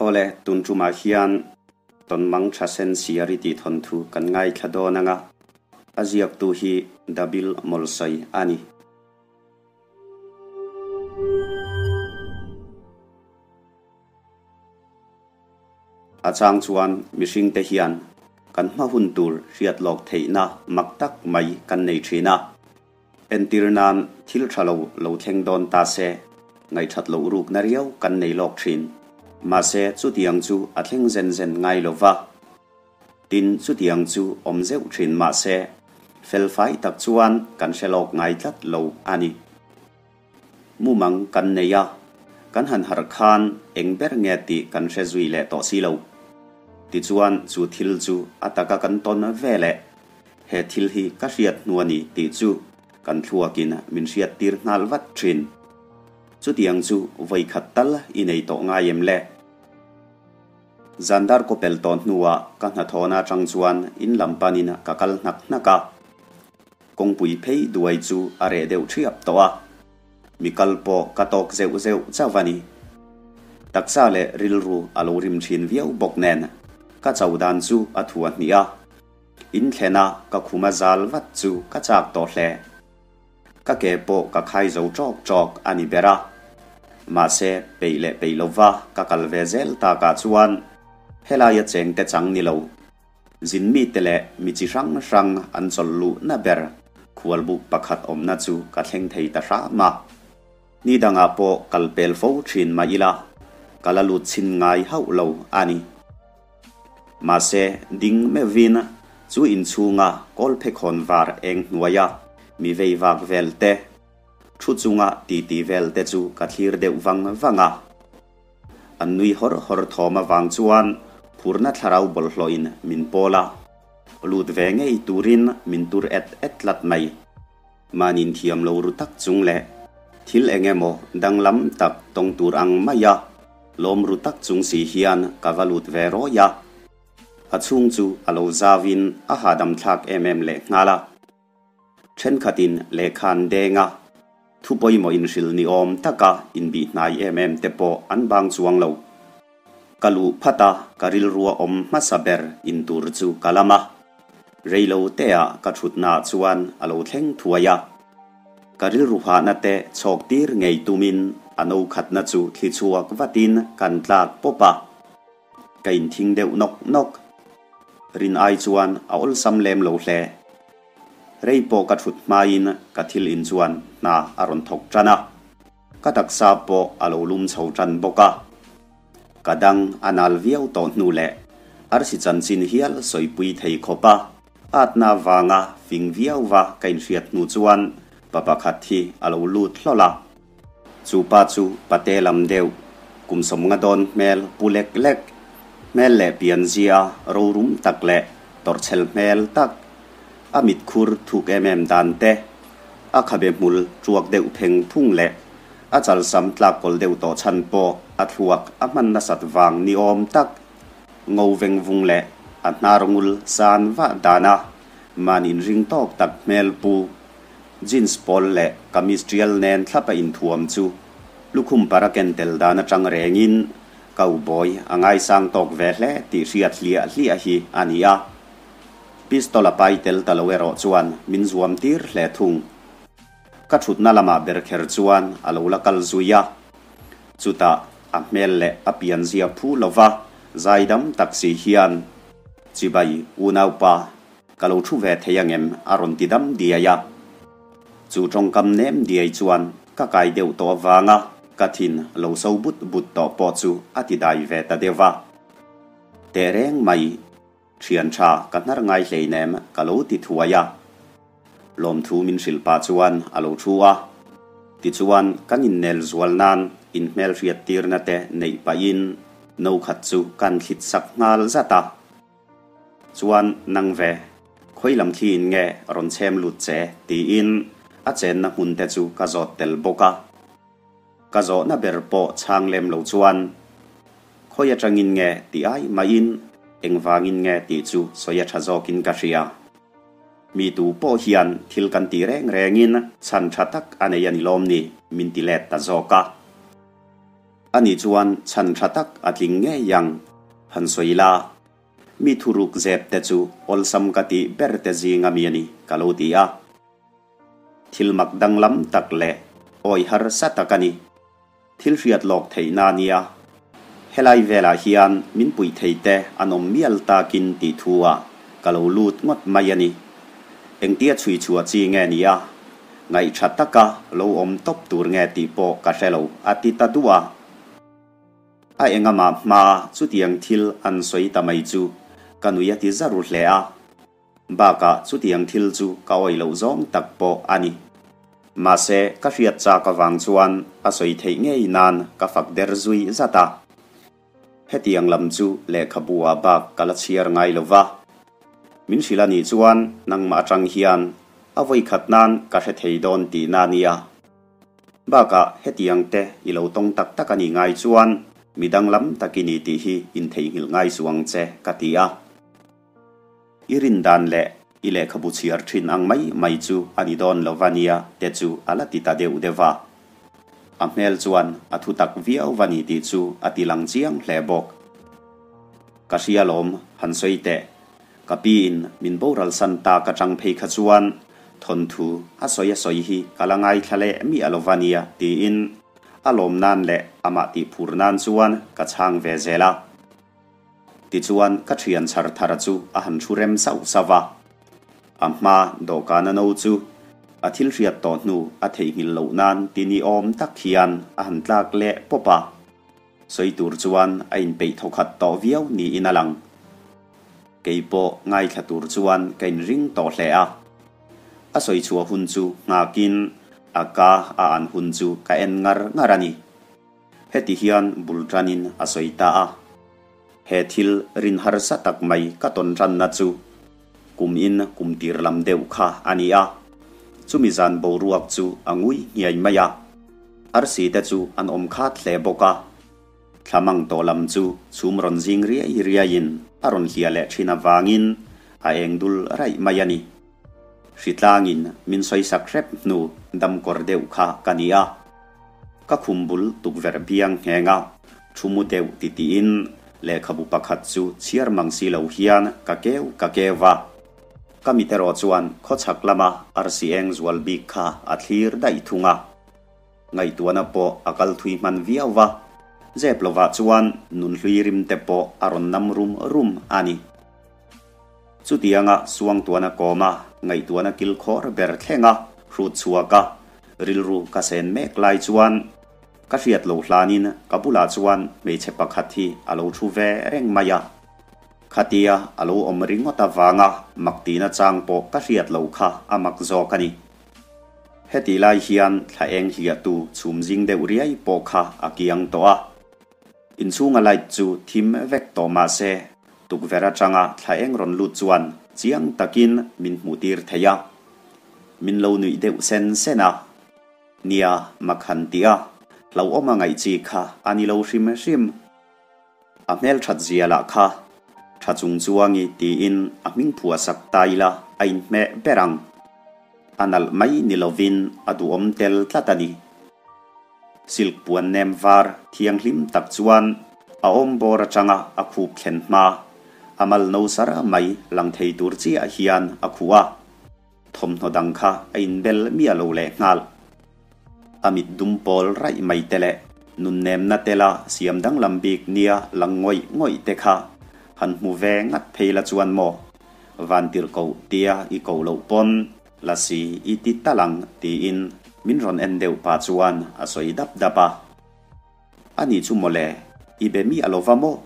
Awle, tun tumah hian Tawnmang tha sen siar i tih thawnthu kan ngaithla dawn anga, a ziaktu hi Dabil Mawlsawi a ni. A chang chuan mihringte hian kan hma hun tur hriat lawk theihna mak tak mai kan nei thin a. Entir nan thil tha lo lo thleng dawn ta se, ngaihthat loh rukna riau kan nei lawk thin. Mahse chutiang chu a thleng zen zen ngai lo va. Tin, chutiang chu awm zeuh thin mahse, felfai tak chuan kan hre lawk ngai tlat lo a ni. Mumang kan nei a, kan han harh khan eng ber nge tih kan hre zui leh tawh si lo. Tichuan chu thil chu a taka kan tawn ve leh he thil hi ka hriat hnu a ni tih chu kan thluakin min hriat tir nghal vat thin. Chutiang chu vawi khat tal i nei tawh ngai em le? Zandar kaw pel tawh hnuah ka hnathawhna atang chuan in lam panin ka kal hnak hnak a. Kawngpui phei duai chu a reh deuh thiap tawh a, mi kal pawh ka tawk zeuh zeuh chauh a ni. Taksa leh rilru a lo rim thin viau bawk nen ka cho dan chu a thu a hnih a, in thlena ka khum a zal vat chu ka chak tawh hle. Ka ke pawh ka khai zo tawk tawk a ni ber a, mahse peih leh peih lova ka kal ve zel takah chuan helaia chengte chang ni lo. Zin mite leh mi chi hrang hrang an chawlh luhna ber khualbuk pakhat awmna chu ka thleng thei ta hram a. Ni dangah pawh kal pel fo thin mah ila, ka la lut chhin ngai hauh lo a ni. Mahse, ding meuhvin chu inchhunga kawl phekhawn var eng hnuaia mi vei vak vel te, thu chunga titi vel te chu ka thlir deuh vang vang a. An nui hawr hawr thawm avang chuan phurna thlarau bawlhhlawhin min pawl a, lut ve ngei turin min tur et et tlat mai. Mahni inthiam lo ru tak chung leh thil eng emaw danglam tak tawng tur ang maia lawm ru tak chung si hian ka va lut ve rawi a. A chhung chu a lo zauin a hahdam thlak em em lehnghal a. Thenkhatin lehkha an deng a, thu pawimawh inhrilh ni awm taka inbih hnai em em te pawh an bang chuang lo. Ka luh phat a, ka rilrua awm hmasa ber in tur chu ka lam a. Reilo teah ka thutnaah chuan a lo thleng thuai a. Ka rilru hahna te chhawk tir ngei tumin a no khatna chu thli chhuak vatin kan tlak pawp a. Ka inthing deuh nawk nawk. Rin ai chuan a awlsam lem lo hle. Rei pawh ka thut hmain ka thil in chuan hna a rawn thawk tan a, ka taksa pawh a lo lum chho tan bawk a. Ka dang a nal viau tawh hnu leh arsi chanchin hial sawipui thei khawp a, atna vanga fing viau va ka inhriat hnu chuan pa pakhat hi a lo lut hlawlh a. Chu pa chu pate lam deuh, kum sawmnga dawn hmel pu lek lek, hmel leh pianzia rorum tak leh tawrhchhel hmel tak, a mitkhur thuk em em dan te, a khabe hmul tuak deuh pheng phung leh a chalsam tlak kawl deuh tawh chhan pawh a thluak a hman nasat vang ni awm tak, ngo veng vung leh a hnar ngul san vah dana man inring tawk tak hmel pu. Jeans pawl leh kamis tial nen thlap a inthuam chu lukhum para ken tel dan atang rengin cowboy a ngaisang tawk ve hle tih hriat hliah hliah hi a ni a. Pistol a pai tel ta lo erawh chuan min zuam tir hle thung. Ka thutna lamah ber kher chuan a lo la kal zui a. Chutah a hmel leh a pianzia phu lova zaidam tak si hian, Chibai unaupa, Ka lo thu ve thei angem? a rawn ti dam diai a. Chu tawngkam nem diai chuan ka kai deuh tawh avanga ka thin lo so but but tawh pawh chu a ti dai ve ta deuh a. Tehreng mai, thian tha ka hnar ngai hleinem ka lo ti thuai a. Lawmthu min hrilh pah chuan a lo thu a. Tichuan kan innel zual nan inhmelhriat tirna te neih pahin no khat chu kan thlit sak nghal zat a. Chuan nang ve, khawi lam thli in nge rawn chhem lut che? tiin a chenna hmun te chu ka zawt tel bawk a. Ka zawhna ber pawh chhang lem lo chuan khawi atangin nge ti ai maiin engvangin nge tih chu sawi a tha zawkin ka hria. Mi tu pawh hian thil kan tih reng rengin chhan tha tak a nei a ni lawm ni min ti let ta zawk a. Ani chuan chhan tha tak a tling ngei ang, han sawi la. Mi thuruk zep te chu awlsam ka tih ber te zing ami a ni, ka lo ti a. Thil mak danglam tak leh awi harsa tak a ni. Thil hriat lawk theihna a nia. Helai velah hian min puih thei te an awm mial takin tih thu ah ka lo lut ngawt mai a ni. Engtia chhui chhuah chi nge ni a? Ngaih tha taka lo awm tawp tur nge tih pawh ka hre lo, a ti ta duah a. A engamah hma chutiang thil an sawi ta mai chu ka nui a ti za ru hle a. Bakah chutiang thil chu ka awih loh zawng tak pawh a ni. Mahse, ka hriat chak avang chuan a sawi theih ngei nan ka fak der zui zat a. Hetiang lam chu lehkhabu ah bak ka la chhiar ngai lo va. Min hrilh a nih chuan nangmah atang hian a vawi khat nan ka hre thei dawn tihna a nia. Bakah hetiang te i lo tawng tak tak a nih ngai chuan mi danglam tak i ni tih hi intheihnghilh ngai suh ang che ka ti a. I rin dan leh i lehkhabu chhiar thin ang mai mai chu a ni dawn lo va nia te chu a la ti ta deuh deuh a. A hmel chuan a thu tak viau va ni tih chu a ti lang chiang hle bawk. Ka hria lawm, han sawi teh. Ka piin min boral san tak atang phei kha chuan thawnthu a sawi a sawi hi ka la ngaithla leh miah lo va nia tiin a lawm nan leh amah tih phur nan chuan ka chhang ve zel a. Tichuan ka thian chhar thara chu a han thu rem sauh sauh a. A hma dawhkana no chu a thil hriat tawh hnu a theihnghilh loh nan ti ni awm tak hian a han tlak leh pawp a. Sawi tur chuan a inpeih thawkhat tawh viau niin a lang. Kei pawh ngaithla tur chuan ka inring tawh hle a. A sawi chhuah hun chu nghakin a ka a an hun chu ka en ngar ngar a ni. Heti hian bul tanin a sawi ta a, He thil rin harsa tak mai ka tawn tanna chu kum in kum tir lam deuh kha a ni a. Chumi zan boruak chu a ngui nghiai mai a, arsi te chu an awm khat hle bawk a. Thlamang tawh lam chu chhum rawn zing riai riaiin a rawn hliah leh thin avangin a eng dul raih mai a ni. Hritlangin min sawisak hrep hnu damkawr deuh kha ka ni a. Ka khum bul tukverh biang nghenga thu mu deuh ti tiin lehkhabu pakhat chu chhiar mang si lo hian ka keu ka keu va. Ka mit erawh chuan khawchhak lama arsi eng zual bik kha a thlir daih thung a. Ngaihtuahna pawh a kal thui hman viau va, zep lovah chuan nunhlui rim te pawh a rawn nam rum rum a ni. Chutianga suangtuahna kawma ngaihtuahna kilkhawr ber thlenga hrut chhuaka rilru ka sen mek lai chuan ka hriat lo hlanin ka bulah chuan hmeichhe pakhat hi a lo thu ve reng mai a. Khatia a lo awm ringawt avanga mak tihna chang pawh ka hriat lo kha a mak zawk a ni. Hetih lai hian thla eng hliahtu chhum zing deuh riai pawh kha a kiang tawh a. Inchhunga light chu thim vek tawh mah se, tukverh atanga thla eng rawn lut chuan chiang takin min hmuh tir thei a. Min lo nuih deuh sen sen a. Nia, mak han tih a, hlauhawm a ngaih chi kha a ni lo hrim hrim. A hmelthat zia lah kha tha chung chuangi tiin a hming phuah sak ta ila a inhmeh ber ang. A nalh mai ni lovin a duhawm tel tlat a ni. Silk puan nem var thianghlim tak chuan a awm bawr atanga a khup thlen hma, a mal no sar mai lang thei tur chiah hian a khuh a. Thawmhnaw dang kha a inbel miah lo leh nghal. A mit dum pawl raih mai te leh nunnemna tela siam danglam bik nia lang ngawih ngawih te kha han hmu ve ngat phei la chuan maw? Vantirhkoh tia i koh loh pawn Lasi i ti tal ang tiin min rawn en deuh pah chuan a sawi dap dap a. Ani chu mawle, i be miah lo va maw?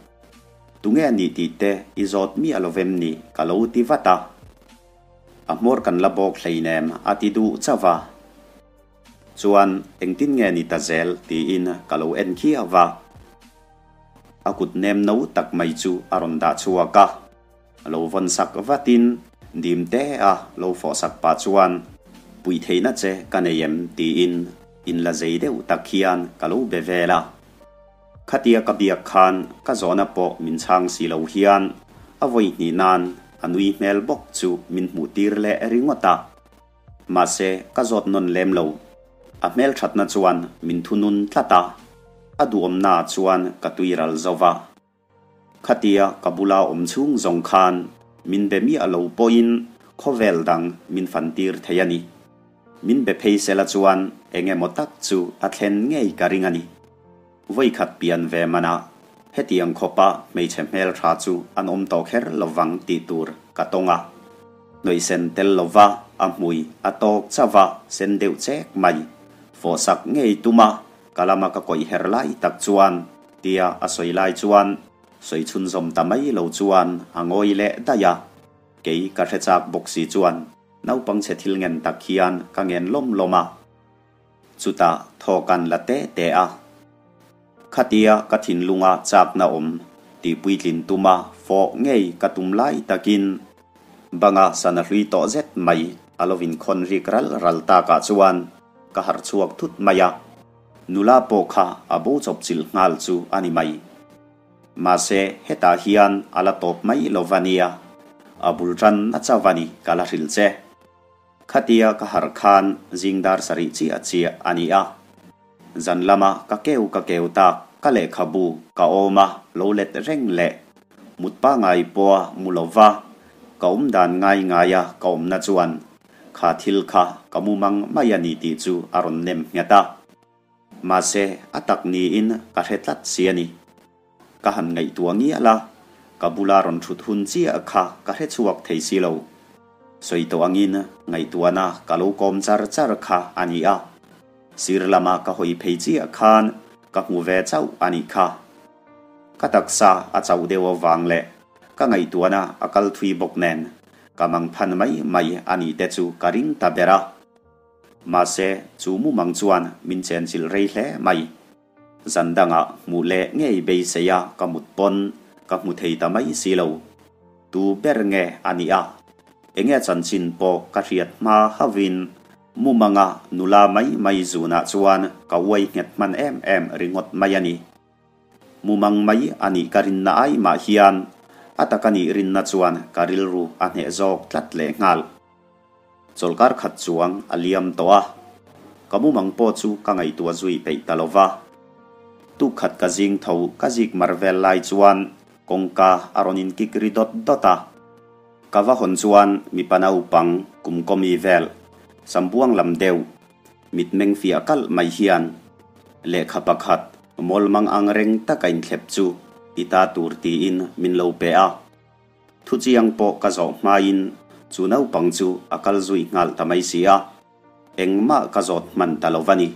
Tunge a nih tih te i zawt miah lo vem ni ka lo ti vat a. A hmawr kan la bawk hleinem a ti duh chauh a. Chuan engtin nge ni ta zel tiin ka lo en khiau va. A kut nem no tak mai chu a rawn dah chhuak a. A lo vawn sak vatin dim te a lo fawh sak pah chuan, Puih theihna che ka nei em? tiin in la zei deuh tak hian ka lo be vel a. Khatia ka biak khan ka zawhna pawh min chhang si lo hian a vawi hnih nan a nui hmel bawk chu min hmuh tir leh ringawt a. Mahse ka zawt nawn lem lo. A hmelthatna chuan min thunun tlat a. A duhawmnaah chuan ka tuiral zo va. Khatia ka bula awm chhung zawng khan min be miah lo pawhin khawvel dang min fantir thei a ni. Min be phei sela chuan eng emaw tak chu a thlen ngei ka ring a ni. Vawikhat pian ve manah hetiang khawpa hmeichhe hmeltha chu an awm tawh kher lovang tih tur ka tawng a. Hnawihsen tel lova a hmui a tawk chauh a sen deuh chek mai. Fawhsak ngei tuma ka lama ka kawih her lai tak chuan tia a sawi lai chuan sawi chhunzawm ta mai lo chuan a ngawi leh daih a. Kei ka hre chak bawk si chuan naupang chhe thil ngen tak hian ka ngen lawm lawm a. Chutah thaw kan la te te a. Khatia ka thinlunga chakna awm tih puitlin tuma fawh ngei ka tum lai takin banga sana hlui tawh zet mai a lo inkhawn rik ral ral takah chuan ka harh chhuak thut mai a. Nula pawh kha a bo chawp chilh nghal chu a ni mai. Mahse hetah hian a la tawp mai lo va nia, a bul tan a chauh a ni ka la hrilh che. Khatia ka harh khan zing dar sarih chiah chiah a ni a. Zan lama ka keu ka keu tak ka lehkhabu ka awm a lo let reng leh mut pangai pawha mu lova ka awm dan ngai ngaia ka awmna chuan kha thil kha ka mu mang mai a ni tih chu a rawn nem nghet a. Mahse a tak niin ka hre tlat si a ni. Ka han ngaihtuah ngial a, ka bula rawn thut hun chiah kha ka hre chhuak thei si lo. Sawi tawh angin ngaihtuahna ka lo kawm char char kha a ni a, sir lama ka hawi phei chiah khan ka hmu ve chauh a nih kha. Ka taksa a chauh deuh avang leh ka ngaihtuahna a kal thui bawk nen ka mangphan mai mai a nih te chu ka ring ta ber a. Mahse, chu mumang chuan min chenchilh rei hle mai. Zan dangah hmuh leh ngei beisei a ka mut pawn ka hmu thei ta mai si lo. Tu ber nge a nih a? Enge chanchin pawh ka hriat hma hauhin mumanga nula mai mai zunah chuan ka uai nghet hman em em ringawt mai a ni. Mumang mai a nih ka rinna ai mah hian a taka nih rinna chuan ka rilru a hneh zawk tlat leh nghal. Chawlhkar khat chuang a liam tawh a, ka mumang pawh chu ka ngaihtuah zui peih ta lo va. Tuk khat ka zing tho ka zik mar vel lai chuan kawngka a rawn inkik ri dawt dawt a. Ka va hawn chuan mipa naupang kum kawmi vel sambuang lam deuh mitmeng fiah kalh mai hian lehkha pakhat mawlmang ang reng taka inthlep chu i ta tur tiin min lo pe a. Thuchiang pawh ka zawh hmain chu naupang chu a kal zui nghal ta mai si a, engmah ka zawt hman ta lo va ni.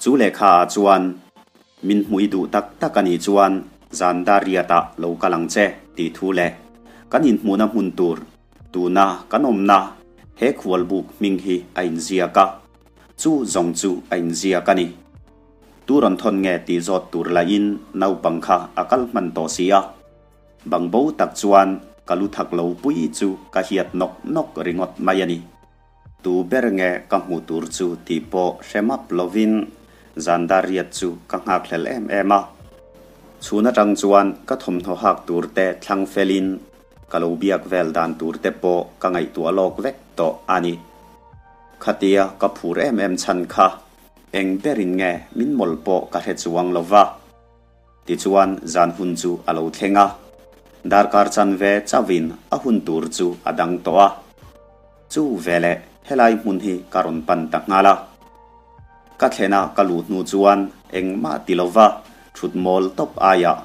Chu lehkha ah chuan min hmui duh tak tak a nih chuan zan Dariat-ah lo kal ang che tih thu leh kan inhmuhna hmun tur tuna kan awmna he khualbuk hming hi a inziak a, chu zawng chu a inziak a ni. Tu rawn thawn nge tih zawt tur lahin naupang kha a kal hman tawh si a. Bang bo tak chuan ka lu thak lo pui chu ka hiat nawk nawk ringawt mai a ni. Tu ber nge ka hmuh tur chu tih pawh hre map lovin zan dar riat chu ka nghakhlel em em a. Chhun atang chuan ka thawmhnaw hak tur te thlang felin ka lo biak vel dan tur te pawh ka ngaihtuah lawk vek tawh a ni. Khatia ka phur em em chhan kha eng berin nge min mawlh pawh ka hre chuang lova. Tichuan zan hun chu a lo thleng a, darkar chanve chauhin a hun tur chu a dang tawh a. Chu veleh helai hmun hi ka rawn pan ta nghal a. Ka thlena ka luh hnu chuan engmah ti lova thut mawl tawp aiah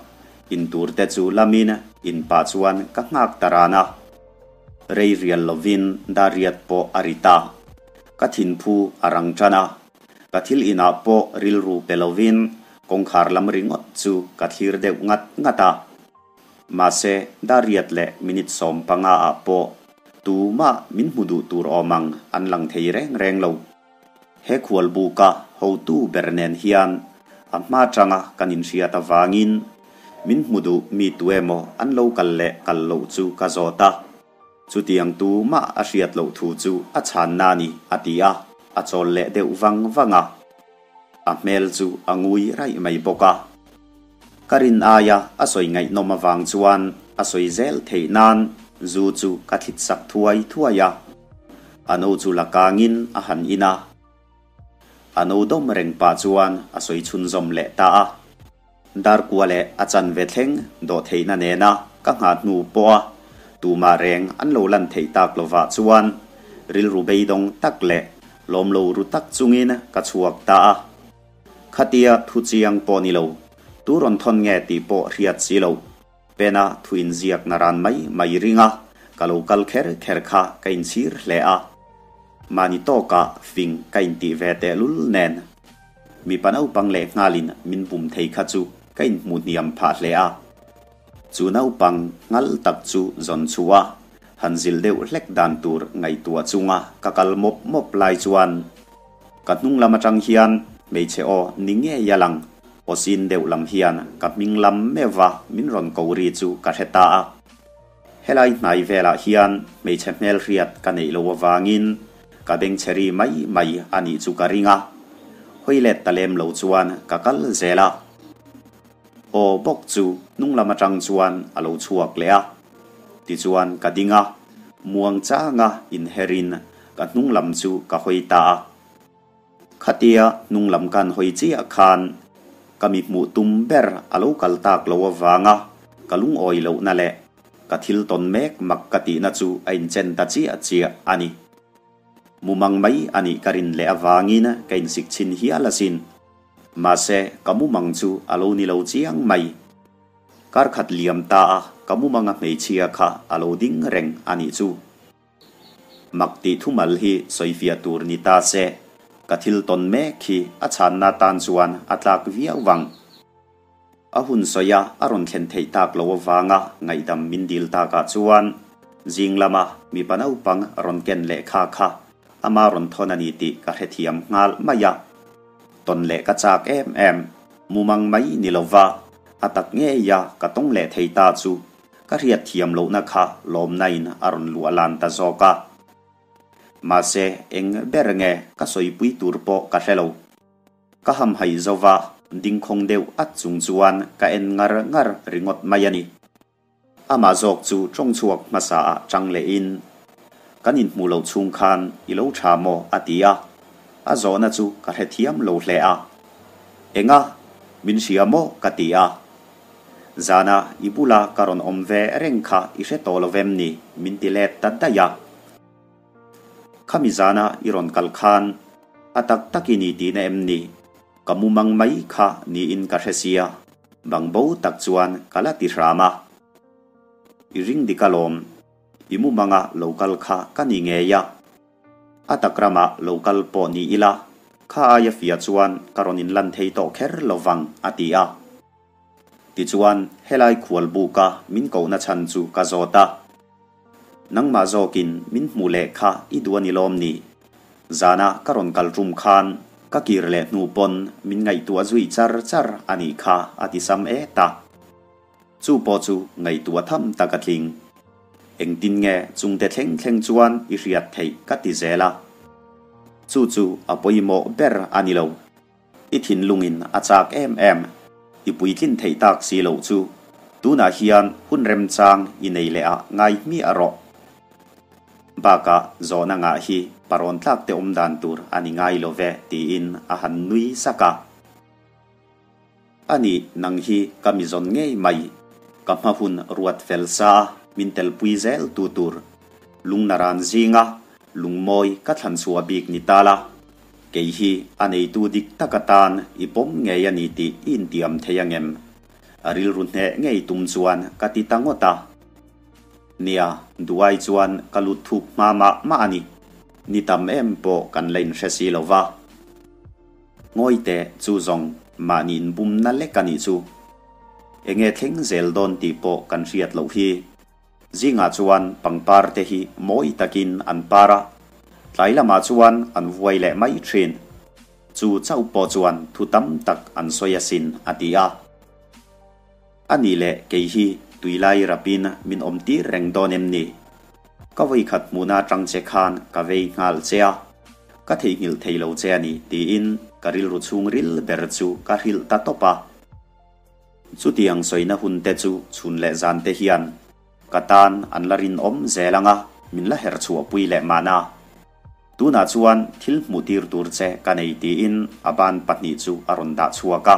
in tur te chu lamin in pah chuan ka nghak ta ran a. Rei rial lovin Dariat pawh a ri ta. Ka thinphu a rang tan a. Ka thil inah pawh rilru pe lovin kawngkhar lam ringawt chu ka thlir deuh ngat ngat a. Mahse, Dariat leh minute 15 ah pawh tumah min hmu duh tur awm ang an lang thei reng reng lo. He khualbuka hotu ber nen hian a hma tanga kan inhriat avangin min hmu duh mi tuemaw an lo kal leh kal loh chu ka zawt a. Chutiang tu mah a hriat loh thu chu a chhanna a ni, a ti a, a chawl leh deuh vang vang a. A hmel chu a ngui raih mai bawk a. Ka rin aia a sawi ngaihnawm avang chuan a sawi zel theih nan zu chu ka thlit sak thuai thuai a. A no chu la kangin a han in a. A no dawm reng pah chuan a sawi chhunzawm leh ta a. Darkua leh a chanve thleng dawhtheihna nena ka nghah hnu pawha tumah reng an lo lan theih tak lovah chuan rilru beidawng tak leh lawm lo ru tak chungin ka chhuak ta a. Khatia thu chiang pawh ni lo, tu rawn thawn nge tih pawh hriat si lo. Pena thu inziak na ran mai mai ring a, ka lo kal kher kher kha ka inchhir hle a. Mahni tawkah fing ka intih ve tehlul nen. Mipa naupang leh nghalin min bum thei kha chu ka inhmuh hniam phah hle a. Chu naupang nghal tak chu zawn chhuah a, han zil deuh hlek dan tur ngaihtuah chunga ka kal mawp mawp lai chuan ka hnung lam atang hian hmeichhe aw ni ngei a lang, aw sin deuh lam hian ka hming lam meuh va min rawn ko ri chu ka hre ta a. Helai hnai velah hian hmeichhe hmelhriat ka neih loh avangin ka bengchhe ri mai mai a nih chu ka ring a, hawi let ta lem lo chuan ka kal zel a. Aw bawk chu hnung lam atang chuan a lo chhuak leh a, tichuan ka ding a, muang changa inherin ka hnung lam chu ka hawi ta a. Khatia hnung lam kan hawi chiah khan ka mi hmuh tum ber a lo kal tak lo avanga ka lungawi lohna leh ka thil tawn mek mak ka tihna chu a inchen ta chiah chiah a ni. Mumang mai a nih ka rin leh avangin ka insik chhin hial asin. Mahse, ka mumang chu a lo ni lo chiang mai. Kar khat liam ta a ka mumanga hmeichhia kha a lo ding reng a nih chu. Mak tih thumal hi sawifiah tur ni ta se, ka thil tawn mek hi a chhanna tan chuan a tlak viau vang. A hun sawia a rawn thlen theih tak lo avanga ngaihdam min dil takah chuan zing lama mipa naupang rawn ken lehkha kha ama rawn thawn a ni tih ka hrethiam nghal mai a. Tawn leh ka chak em em, mumang mai ni lova a tak ngeia ka tawng leh thei ta chu Ka hriat thiam lohna kha lawmnain a rawn luah lan ta zawk a. Mahse, eng ber nge ka sawipui tur pawh ka hre lo. Ka hamhaih zo va, dingkhawng deuh at chung chuan ka en ngar ngar ringawt mai a ni. Amah zawk chu tawng chhuak hmasa ah chang lehin, Kan inhmuh loh chhung khan i lo tha maw? a ti a. A zawhna chu ka hrethiam lo hle a. Enga? Min hria maw? ka ti a. Zana i bula ka rawn awm ve reng kha i hre tawh lo vem ni? min ti let ta daih a. Khami zana i rawn kal khan a tak tak i ni tihna em ni? Ka mumang mai kha niin ka hre sia, bang bo tak chuan ka la ti hram a. I ring dik alawm, i mumanga lo kal kha ka ni ngei a. A tak ramah lo kal pawh ni ila, kha aia fia chuan ka rawn inlan thei tawh kher lo vang, a ti a. Tichuan, helai khual buka min kohna chhan chu ka zawt a. Nangmah zawkin min hmuh leh kha i duh a ni lawm ni? Zana ka rawn kal tum khan ka kir leh hnu pawn min ngaihtuah zui char char a nih kha, a ti sam et a. Chu pawh chu ngaihtuah tham tak a tling. Engtin nge chungte thleng thleng chuan i hriat theih ka ti zel a. Chu chu a pawimawh ber a ni lo. I thinlungin a chak em em. I puitlin theih tak si loh chu tunah hian hun remchang i nei leh ah ngai hmiah rawh. Bakah zawhna ngah hi parawn tlak te awm dan tur a ni ngai lo ve tiin a han nui sak a. A nih, nang hi ka mi zawn ngei mai. Ka hma hun ruat fel sa a, min telpui zel tu tur. Lungna ran zinga lungmawi ka thlan chhuah bik ni ta la. Kei hi a neitu dik tak atan i pawm ngei a ni tih i intiam thei angem? A rilru hneh ngei tum chuan ka ti ta ngawt a. Nia, duai chuan ka lut thuk hma mah mah a ni. Ni tam em pawh kan la inhre si lo va. Ngawi teh, chu zawng mahni inbumna lek a nih chu. Enge thleng zel dawn tih pawh kan hriat loh hi. Zingah chuan pangpar te hi mawi takin an par a, tlai lamah chuan an vuai leh mai thin. Chu chauh pawh chuan thu tam tak an sawi asin, a ti a. A nih leh kei hi tuilai rapin min awm tir reng dawn em ni? Ka vawikhat hmuhna atang che khan ka vei nghal che a, ka theihnghilh thei lo che a ni tiin ka rilru chhungril ber chu ka hrilh ta tawp a. Chutiang sawina hun te chu chhun leh zan te hian ka tan an la rinawm zel ang a, min la herh chhuahpui leh mahna. Tunah chuan thil hmuh tir tur che ka nei tiin a ban pahnih chu a rawn dah chhuak a,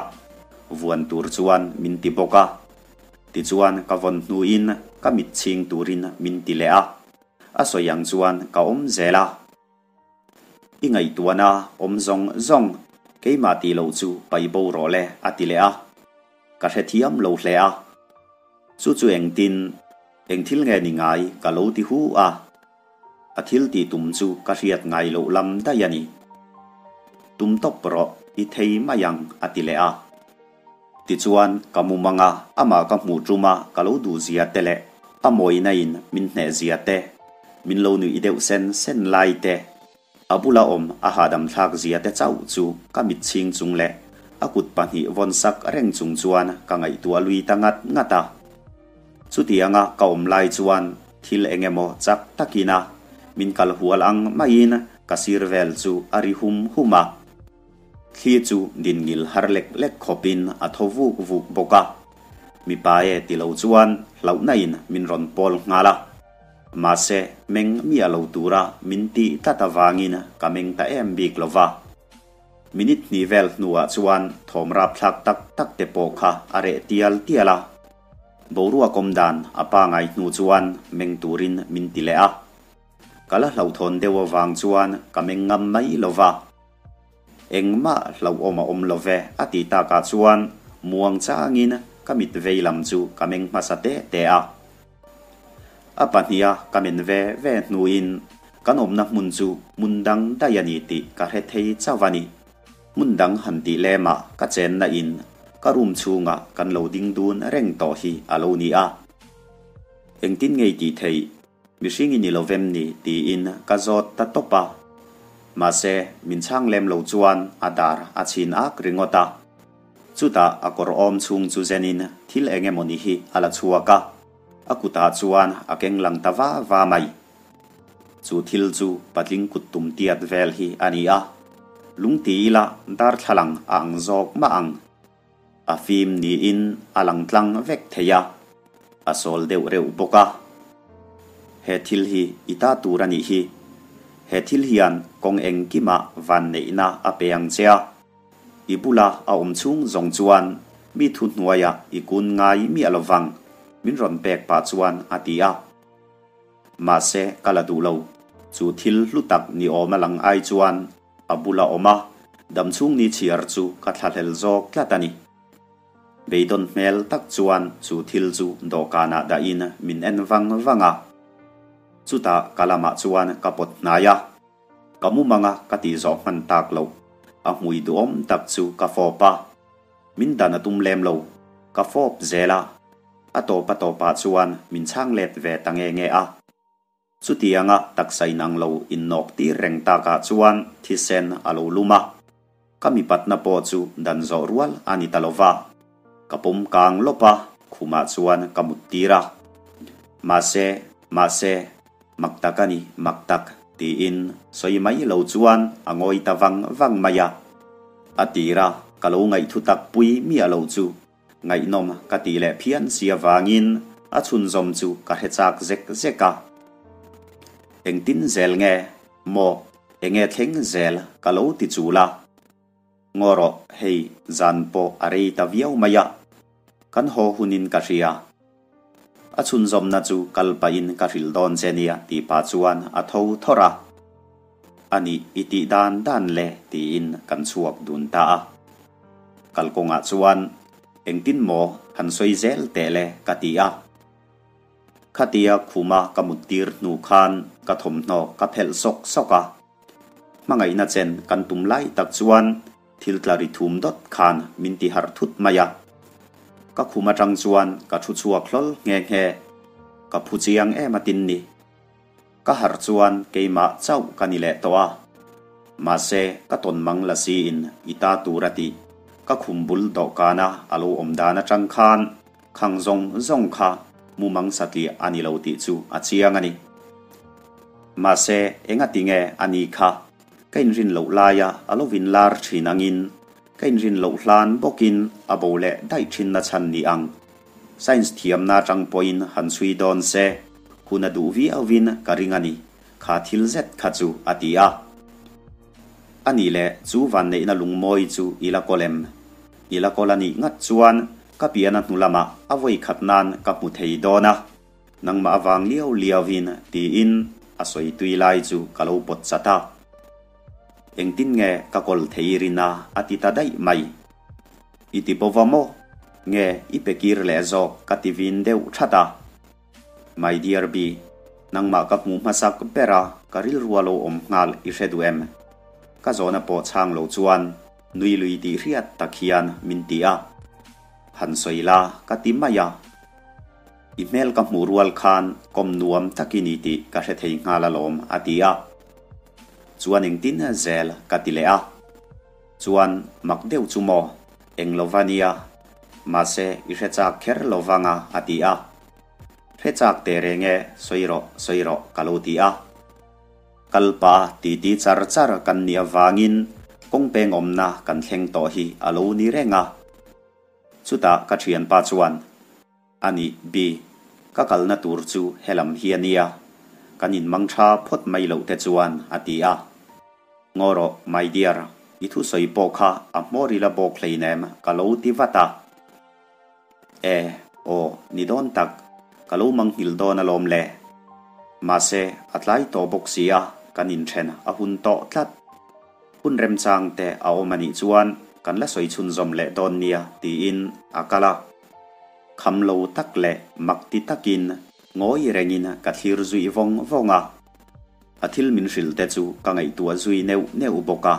vuan tur chuan min ti bawk a. Tichuan ka vawn hnuin ka mit chhing turin min ti leh a, a sawi ang chuan ka awm zel a. I ngaihtuahna awm zawng zawng keimah tih loh chu paih bo rawh le a ti leh a, ka hrethiam lo hle a. Chu chu engtin, eng thil nge ni ngai ka lo ti hu a. A thil tih tum chu ka hriat ngai loh lam daih a ni. Tum tawp rawh, i thei mai ang a ti leh a. Tichuan ka mu mang a, amah ka hmuh tum a ka lo duh zia te leh a mawina in min hneh zia te, min lo nuih deuh sen sen lai te, a bula awm a hahdam thlak zia te chauh chu ka mit chhing chung leh a kut pahnih vawn sak reng chung chuan ka ngaihtuah lui ta ngat ngat a. Chutianga ka awm lai chuan thil eng emaw chak takin a min kal hual ang maiin ka sir vel chu a ri hum hum a. Thli chu din ngil har lek lek khawpin a tho vuk vuk bawk a. Mipa e ti lo chuan hlauhna in min rawn pawl nghal a. Mahse meng miah lo tura min tih tlat avangin ka meng ta em bik lo va. Minute hnih vel hnuah chuan thawm rapthlak tak tak te pawh kha a reh tial tial a. Boruak awm dan a pangai hnu chuan meng turin min ti leh a. Ka la hlauhthawn deuh avang chuan ka meng ngam mai lo va. Engmah hlauhawm a awm lo ve a ti takah chuan muang changin ka mit vei lam chu ka meng hmasa te te a. A pahniha ka men ve ve hnuin kan awmna hmun chu hmun dang daih a ni tih ka hre thei chauh a ni. Hmun dang han tih lemah ka chenna in ka room chhungah kan lo ding dun reng tawh hi a lo ni a. Engtin ngei tih theih mihring i ni lo vem ni tiin ka zawt ta tawp a. Mahse min chhang lem lo chuan a dar a chhin ak ringawt a. Chutah a kawr awm chhung chu zenin thil eng emaw ni hi a la chhuak a, a kutah chuan a keng lang ta va va mai. Chu thil chu patling kut tum tiat vel hi a ni a, lung ti ila darthlalang a ang zawk mah ang. A fim niin a lang tlang vek thei a, a sawl deuh reuh bawk a. He thil hi i ta tur a nih hi. He thil hian kawng engkimah vanneihna a pe ang che a. I bula a awm chhung zawng chuan mi thu hnuaiah i kun ngai miah lo vang, min rawn pek pah chuan a ti a. Mahse ka la duh lo, chu thil hlu tak ni awm a lang ai chuan a bula awm a, dam chhung ni chhiar chu ka thlahlel zawk tlat a ni. Beidawn hmel tak chuan chu thil chu dawhkanah dahin min en vang vang a. Chutah ka lamah chuan ka pawt hnai a. Ka mumang a ka tih zawh hman tak loh, a hmui duhawm tak chu ka fawp a. Min dan a tum lem lo, ka fawp zel a. A tawp a tawpah chuan min chhang let ve ta nge nge a. Chutianga taksa inang lo innawk tir reng takah chuan thisen a lo lum a. Ka mipatna pawh chu dan zawh rual a ni ta lo va. Ka pawm kang lawp a, khumah chuan ka mut tir a. Mahse, mahse, mak tak a ni, mak tak, tiin sawi mai lo chuan a ngawi ta vang vang mai a. A tir a, ka lo ngaihthu tak pui miah lo chu ngaihnawm ka tih leh phian si avangin a chhunzawm chu ka hre chak zek zek a. Engtin zel nge maw, enge thleng zel ka lo ti chul a. Ngaw rawh, hei zan pawh a rei ta viau mai a, kan haw hunin ka hria. A chhunzawmna chu kal pahin ka hrilh dawn che nia tih pah chuan a tho thawr a. A nih i tih dan dan le tiin kan chhuak dun ta a. Kalkawngah chuan engtin maw han sawi zel teh le ka ti a. Khatia khuma ka mut tir hnu khan ka thawmhnaw ka phelh sawk sawk a. Hmangaihna chen kan tum lai tak chuan thil tla ri thum dawt khan min ti harh thut mai a. Ka khum atang chuan ka thu chhuak hlawl nghe nghe. Ka phu chiang em a tin ni. Ka harh chuan keimah chauh ka ni leh tawh a. Mahse, ka tawn mang la siin i ta tur a tih. Ka khum bul dawhkana a lo awm dan atang khan khang zawng zawng kha mumang satliah a ni lo tih chu a chiang a ni. Mahse, engati nge a ni kha? Ka inrin loh laia a lo vin lar thin angin, ka inrin loh hlan bawkin a bo leh daih thin na chhan ni ang. Science thiamna atang pawhin han chhui dawn se, hun a duh viauin ka ring a ni, kha thil zet kha chu a ti a. A nih leh chu vanneihna lungmawi chu i la kawl em? I la kawl a nih ngat chuan ka piana hnu lamah a vawi khat nan ka hmu thei dawn a, nangmah avang liau liauin tiin a sawi tui lai chu ka lo pawt chat a. Engtin nge ka kawl thei rin a a ti ta daih mai. I ti bo va maw? Nge i pe kir leh zawk ka ti vin deuh that a. My dear Bee, nangmah ka hmuh hmasak ber a, ka rilru a lo awm nghal i hre duh em? Ka zawhna pawh chhang lo chuan nui lui tih hriat tak hian min ti a. Han sawi la ka ti mai a. I hmel ka hmuh rual khan kawm nuam tak i ni tih ka hre thei nghal alawm a ti a. Chuan engtin zel ka ti leh a. Chuan mak deuh chu maw? Eng lo va nia. Mahse i hre chak kher lo vang a a ti a. Hre chak teh reng e, sawi rawh, sawi rawh ka lo ti a. Kalpa titi char char kan nih avangin kawng peng awmna kan thleng tawh hi a lo ni reng a. Chutah ka thianpa chuan. A nih, Bi, ka kalna tur chu helam hi a nia, kan inmang tha phawt mai loh te chuan a ti a. Ngaw rawh, my dear, i thusawi pawh kha a hmawr ila bawk hleinem ka lo ti vat a. E, aw, ni dawn tak, ka lo manghilh dawn alawm le. Mahse, a tlai tawh bawk si a, kan inthen a hun tawh tlat. Hun remchang te a awm a nih chuan kan la sawi chhunzawm leh dawn nia tiin a kal a. Kham lo tak leh mak ti takin ngawi rengin ka thlir zui vawng vawng a. A thil min hrilh te chu ka ngaihtuah zui neuh neuh bawk a.